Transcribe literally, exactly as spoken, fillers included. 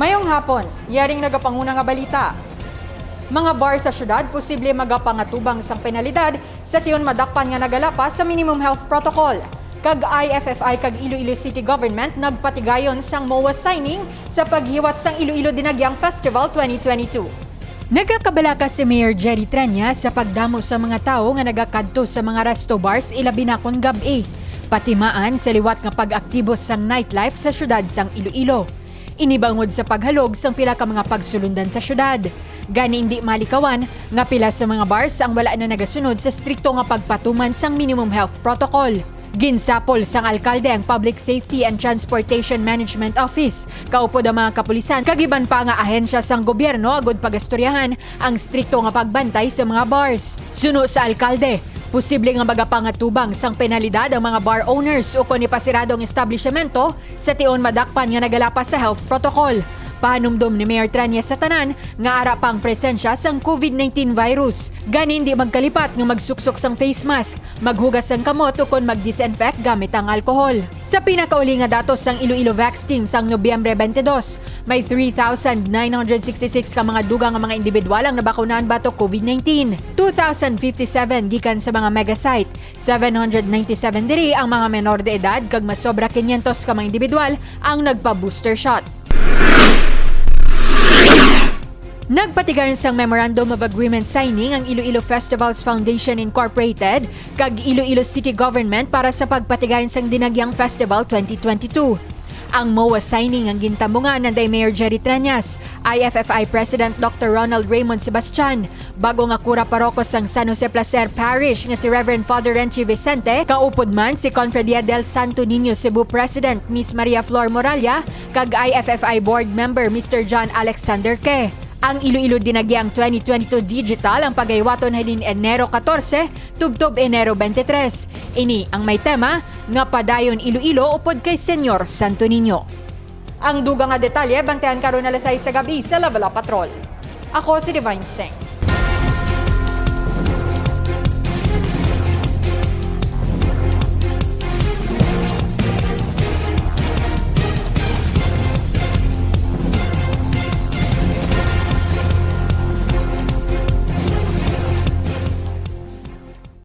Mayong hapon, yaring nagapanguna nga balita. Mga bar sa syudad posible magapangatubang sang penalidad sa tion madakpan nga nagalapas sa minimum health protocol. Kag I F F I kag Iloilo City Government nagpatigayon sang MOA signing sa paghiwat sang Iloilo Dinagyang Festival twenty twenty-two. Nagakabalaka si Mayor Jerry Treñas sa pagdamo sa mga tawo nga nagakadto sa mga resto bars, ilabi na kon gab-i, pati maan sa liwat nga pag-aktibo sang nightlife sa syudad sang Iloilo. Ini bangod sa paghalog sang pila ka mga pagsulundan sa syudad. Gani, indi malikawan nga pila sa mga bars ang wala na nagasunod sa strikto nga pagpatuman sang minimum health protocol. Ginsapol sang alkalde ang Public Safety and Transportation Management Office, kaupod ang mga kapulisan, kag iban pa nga ahensya sang gobyerno agud pagastoryahan ang strikto nga pagbantay sa mga bars. Suno sa alkalde, posible nga magapangatubang sang penalidad ang mga bar owners ukon ipasirado ang establishmento sa tion madakpan nga nagalapas sa health protocol. Pahanumdom ni Mayor Treñas sa tanan nga ara pa ang presensya sang COVID nineteen virus. Gani, indi magkalipat nga magsuksok sang face mask, maghugas sang kamot ukon mag-disinfect gamit ang alcohol. Sa pinakauli nga datos sang Iloilo Vax Team sang Nobyembre twenty-two, may three thousand nine hundred sixty-six ka mga dugang nga mga individual ang nabakunahan batok COVID nineteen. Two thousand fifty-seven gikan sa mga mega site, seven hundred ninety-seven diri ang mga menor de edad, kag mas sobra quinientos ka mga individual ang nagpa-booster shot. Nagpatigayon sang Memorandum of Agreement signing ang Iloilo Festivals Foundation Incorporated kag Iloilo City Government para sa pagpatigayon sang Dinagyang Festival twenty twenty-two. Ang MOA signing ang gintambungan nanday Mayor Jerry Treñas, I F F I President Doctor Ronald Raymond Sebastian, bag-o nga kura paroko sang San Jose Placer Parish nga si Reverend Father Renchi Vicente, kaupod man si Cofradia del Santo Niño Cebu President Miss Maria Flor Moralla, kag I F F I Board Member Mister John Alexander Ke. Ang Iloilo Dinagyang twenty twenty-two Digital ang pagahiwaton halin Enero catorce tubtob Enero twenty-three. Ini ang may tema nga Padayon Iloilo upod kay Señor Santo Niño. Ang dugang nga detalye, bantayan karon alas sais sa gab-i sa Lavela Patrol. Ako si Divine Singh.